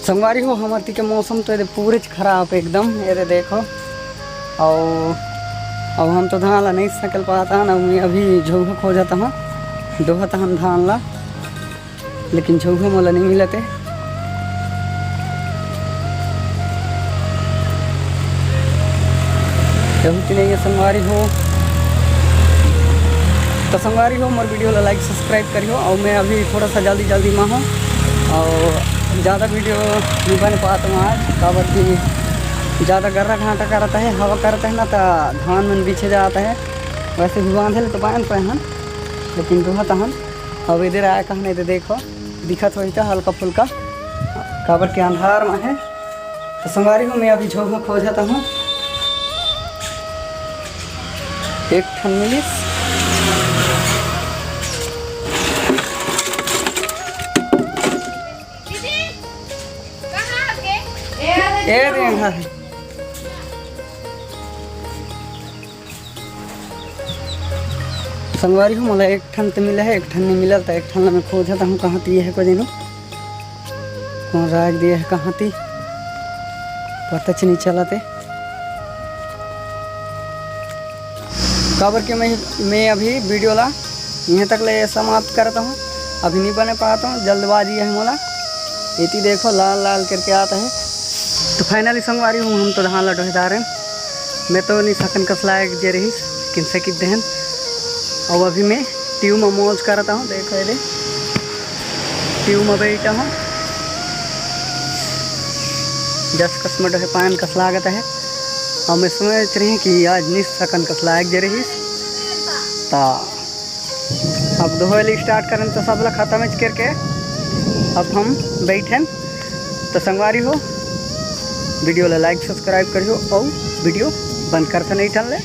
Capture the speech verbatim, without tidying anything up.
संगवारी हो, हमर ती के मौसम तो एदे पूरेच खराब एकदम, एदे देखो। अउ अब हम तो धान ला नहीं सकल पात हन, अउ मैं अभी झउहा खोजत हूँ, डोहत हन धान ला, लेकिन झउहा मोला नहीं मिलत हे। एहू ती नहीं है संगवारी हो। तो संगवारी हो, मोर वीडियो ला like subscribe करियो। और मैं अभी थोड़ा सा जल्दी जल्दी में हूँ और ज़्यादा वीडियो नहीं बन पाता हूँ आज, काबर कि ज़्यादा गर्रा घाटा करता है, हवा करता है ना, तो धान मन बिछे जाता है। वैसे भी बांधे ले तो बांध पाए हन, लेकिन डोहत हन। अब इधर आया कहने तो देखो, दिखत होही त हल्का फुल्का, काबर के अंधार में है। तो संगवारी हो, मैं अभी झउहा खोजत हूँ, एक ठन मिलिस। ए रे, हाँ। संगवारी हो, मोला एक ठन तो मिला है, एक ठन नहीं मिलल, तो एक ठन ला मैं खोजत हूँ, कहाँ ती है को जनी, कौन राख दिए है, कहाँ ती पता च नहीं चलत हे। काबर के मैं, मैं अभी वीडियो ला यहाँ तक ले समाप्त करता हूँ, अभी नहीं बने पाता हूँ, जल्दबाजी है मोला। इति देखो लाल लाल करके आता है। तो finally संगवारी हो, हम तो धान ला डोहे डारेन। मैं तो नहीं सकन कस लायक जे रहिस, किन से कित देहन। अब अभी मैं ट्यूब में मौज करता हूँ, देखो ये दे, ट्यूब में बैठा हूँ, जस कस में डोहे पान कस लागत है। और मैं सोच रही कि आज नहीं सकन कस लायक जे रहिस, ता अब दोहली स्टार्ट करन तो सब ला खत्म करके अब हम बैठन। तो संगवारी हो, वीडियो ला like subscribe करियो और वीडियो बंद करते नहीं ठन ले।